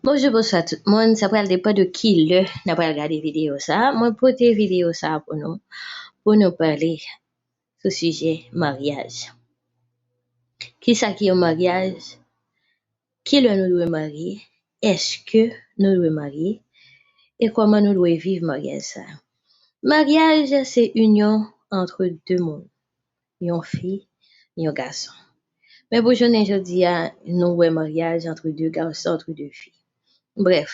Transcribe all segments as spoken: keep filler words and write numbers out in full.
Bonjou, bonswa tout moun. Sa pral depann de ki lè n ap pral gade videyo sa a. Mwen pote videyo sa a pou nou, pou nou pale sou sijè maryaj. Kisa ki yon maryaj? Ki lè nou dwe marye? Èske nou dwe marye? E kòman nou dwe viv maryaj sa a? Maryaj se inyon antre de moun, yon fi, yon gason. Men pou jounen jodi a, nou wè maryaj antre de gason, antre de fi. Brèf,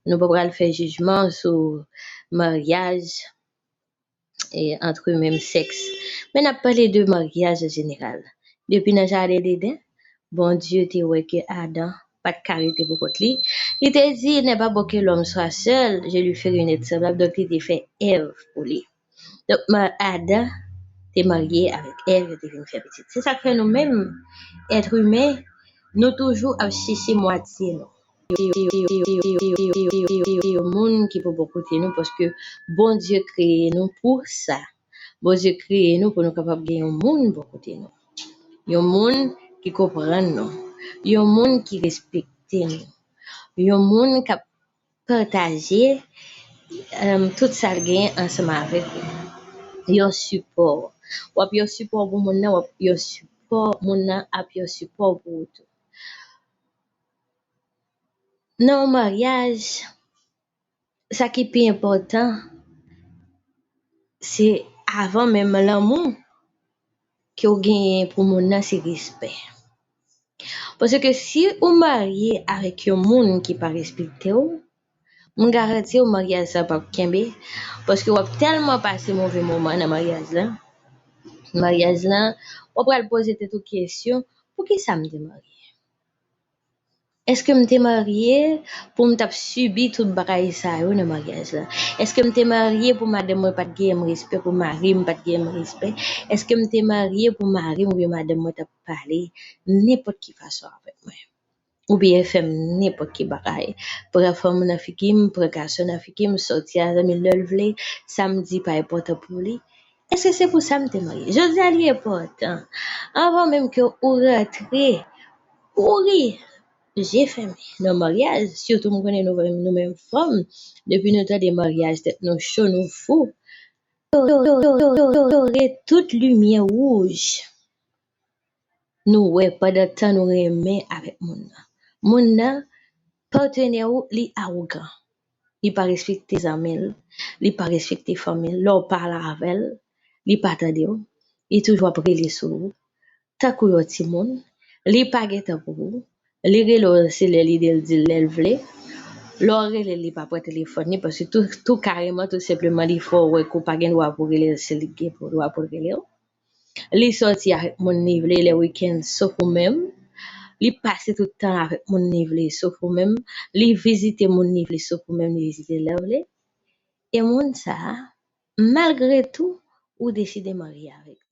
nou pa pral fè jijman sou maryaj e antre menm sèks. Men n ap pale de maryaj an jeneral. Depi nan jaden Deden, Bondye te wè ke Adan pa t ka rete pou kont li. Li te di, n'est pas bon que l'homme soit seul, je lui ferai une aide semblable. Donk, li te fè Èv pou li. Donk, ma- Adan te marye avèk Èv, yo te vin fè pitit. Se sa k fè nou menm, èt imen, nou toujou ap chèche mwatye nou. Yon moun ki pou bò kote nou, paske Bondye kreye nou pou sa. Bondye kreye nou pou nou kapab gen yon moun bò kote nou. Yon moun ki konprann nou. Yon moun ki respekte nou. Yon moun k ap pataje, em, tout sa l genyen ansanm avèk ou. Yon sipò. W ap yon sipò pou moun nan, w ap yon sipò, moun nan ap yon sipò pou ou tou. Nan yon maryaj, sa ki pi enpòtan, se avan menm lanmou ke w genyen pou moun nan, se respè. Paske si ou marye avèk yon moun ki pa respekte w, m garanti w maryaj sa p ap kenbe, paske w ap tèlman pase move moman nan maryaj la. Maryaj la, w ap pral poze tèt ou kesyon, poukisa m te marye? Èske m te marye pou m t ap sibi tout bagay sa yo nan maryaj la? Èske m te marye pou madanm mwen pa t genyen m respè, pou mari m pa t genyen m respè? Èske m te marye pou mari m oubyen madanm mwen t ap pale nenpòt ki fason avèk mwen? Oubyen fè m nenpòt ki bagay? Pran fanm nan figi m, pran gason nan figi m, sòti a zanmi lè l vle, sa m di pa enpòtan pou li? Èske se pou sa m te marye? Jodi a, li enpòtan. Anvan menm ke ou rantre, kouri, je fèmen nan maryaj, sitou m konnen nou, nou menm fanm, depi nou tande maryaj, tèt nou cho, nou fou. Yo, yo, yo, yo, yo, yo, yo, yo, tout limyè wouj. Nou wè pandan tan nou renmen avèk moun nan. Moun nan, patnè ou, li awogan. Li pa respekte zanmi l, li pa respekte fanmi l. Lè w pale avè l, li pa tande w. Li toujou ap rele sou ou. Tankou yon timoun, li pa gen tan pou ou. Li rele w, se lè li de l di l, lè l vle. Lè w rele l, li pa pran telefòn li, paske tou, tou kareman, tou senpleman, li fè w wè ke w pa gen dwa pou w rele l, se li ki gen pou, dwa pou l rele w. Li sòti avèk moun li vle lè wikenn, sof ou menm. Li pase tout tan avèk moun li vle, sof ou menm. Li vizite moun li vle, sof ou menm, li vizite lè l vle. E moun sa a, malgre tou, ou deside marye avèk li.